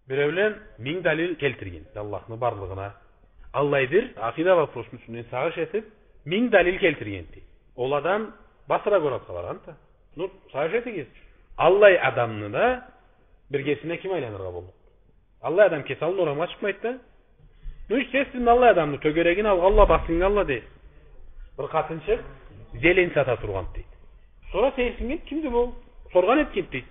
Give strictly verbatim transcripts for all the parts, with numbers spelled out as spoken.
Биреулен минг далил келтирген Аллахны барлыгъына. Аллай бир акъида вопросну юсюнден сагъыш этип, минг далил келтирген, дейди. Ол адам Басра городха баргъанды. Ну, сагъыш этигиз. Аллай адамны да биргесине ким айланыргъа боллукъду? Аллай адам кеси аллына орамгъа чыкъмайды да. Ну, естественно, аллай адамны тёгерегин алгъанла, басыннганла, дейди. Бир къатынчыкъ зелень сата тургъанды, дейди. Сора сейирсиннгенди, кимди бу? Соргъан этгенди, дейди.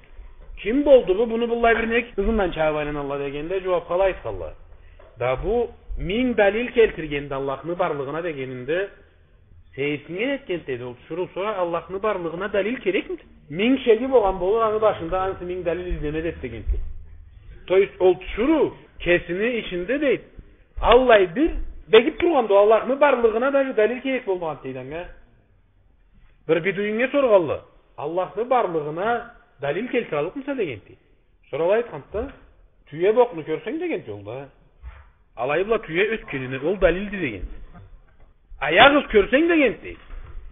Ким болду бу? Буну быллай бир нек ызындан чабып айланалла дегенде, жууапха алай айтханла. Да бу минг далил келтиргенди Аллахны барлыгъына дегенинде, сейирсиннген этгенди, дейди, ол тиширыу. Сора Аллахны барлыгъына далил керекмиди? Минг шеги болгъан болур аны башында, ансы минг далил излемез эди дегенди. То есть ол тиширыу кесини ичинде, дейди, аллай бир бегип тургъанды, Аллахны барлыгъына даже далил керек болмагъанды, дейди, анга. Бир бедуиннге соргъанла, Аллахны барлыгъына далил келтираллыкъмыса дегенди. Сора алай айтханды да, тюе бокъну кёрсенг дегенди, ол да алай бла тюе ётгенине ол далилди дегенди. Аякъ ыз кёрсенг дегенди,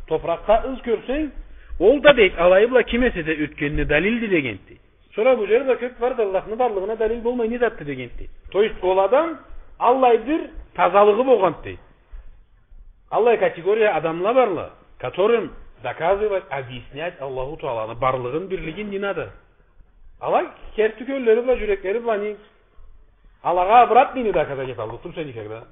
топуракъгъа ыз кёрсенг, ол да, дейди, алай бла ким эсе да ётгенине далилди дегенди. Сора бу жерде кёп барды, Аллахны барлыгъына далил болмай не затды дегенди. То есть ол адам аллай бир тазалыгъы болгъанды, дейди. Аллай категория адамла барла, которым доказывать, объяснять Аллаху Тааланы барлыгъын, бирлигин не надо. Ала керти кёллери бла, жюреклери бла не? Алагъа обратныйны доказать эталлыкъ тюлсе никогда.